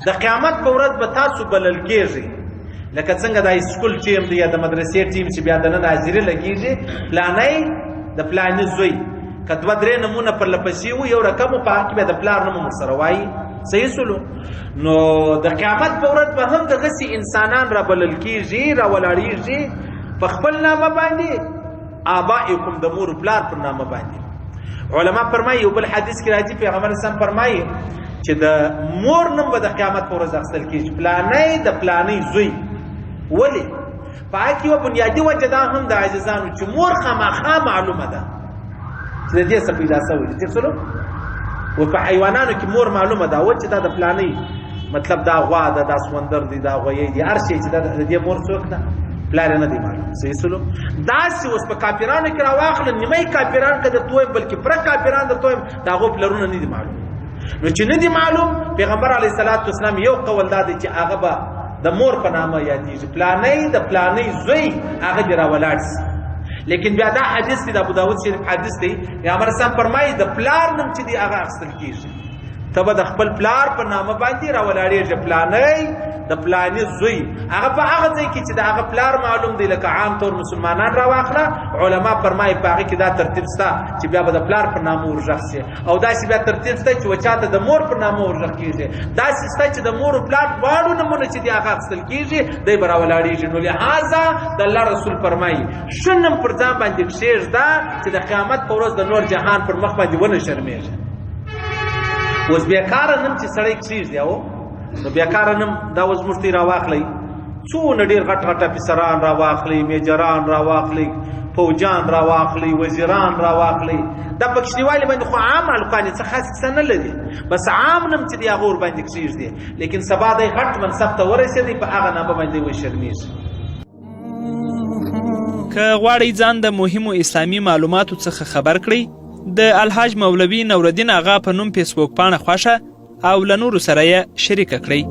د قیامت په ورځ به تاسو بلل کېږئ، لکه څنګه د سکول ټیم دی یا د مدرسې ټیم چې بیا دننه حاضري لګېږي، پلانی د پلاني زوی، که دوه درې نمونه پر لپسې وو یو رقم په هغه کې بیا د پلار نوم ورسره وایي. صحیح سولو؟ نو د قیامت په ورځ به هم دغسې انسانان را بلل کېږي، را ولاړېږي په خپل نامه باندې، آبائکم د مور پلار پر نامه باندې. علما فرمایي، یو بل حدیث کې راځي، پیغمبر اسلام فرمایي چې د مور نوم به د قیامت په ورځ اخیستل کېږي، پلانی د پلانی زوی. ولې؟ په هغه کې یوه بنیادي وجه دا هم د عزیزانو چې مور خامخا معلومه ده چې د دې څه پیدا شوی دی. ټیک شولو؟ و په حیوانانو کې مور معلومه ده و چې دا د پلانی، مطلب دا غوا ده، دا سمندر دی، دا غویی دی، هر شی چې دا د دې مور څوک ده، پلار نه دی معلوم. صحیح سلو؟ داسې اوس په کافرانو کې راواخله، نیمه کافران که درته وایم، بلکې پوره کافران درته وایم، د هغو پلرونه نه دي معلوم. نو چې نه دي معلوم، پیغمبر علیه الصلاة والسلام یو قول دا دی چې هغه به د مور په نامه یادېږي، پلانی د پلانی زوی، هغه دې راولاړ سي. لیکن بیا دا حدیث دی، د ابو داود شریف حدیث دی، پیغمبر اسلام فرمایي د پلار نوم چې دی هغه اخیستل کېږي، ته به د خپل پلار په نامه باندې راولاړېږې، پلانی د پلانی زوی. هغه په هغه ځای کې چې د هغه پلار معلوم دی، لکه عام طور مسلمانان راواخله، علما فرمایي په هغه کې دا ترتیب سته چې بیا به د پلار په نامه ورغږ شي، او داسې بیا ترتیب سته چې وچا ته د مور په نامه ورغږ کېږي، داسې سته چې د مور او پلار دواړو نومونه چې دی هغه اخیستل کېږي، دی به راولاړېږي. نو لهذا د الله رسول فرمایي ښه نوم پر ځان باندې کښېږده چې د قیامت په ورځ د نور جهان پر مخ باندې ونه شرمېږي. اوس بېکاره نوم چې سړی کښېږدي، او نو بېکاره نوم دا اوس موږ ته راواخلئ، څونه ډېر غټ غټ افسران راواخلئ، میجران راواخلئ، فوجان راواخلئ، وزیران راواخلئ، دا په کوچنیوالي باندې خو عام هلکان یې څه خاص کیسه نه لري، بس عام نوم چې دی هغه ورباندې کښېږدي، لیکن سبا دی غټ منصب ته ورسېدی، په هغه نامه باندې وشرمېږي. که غواړئ ځان د مهمو اسلامي معلوماتو څخه خبر کړئ، د الحاج مولوي نورالدین آغا په نوم فیسبوک پاڼه خوښه او له نورو سره یې شریکه کړئ.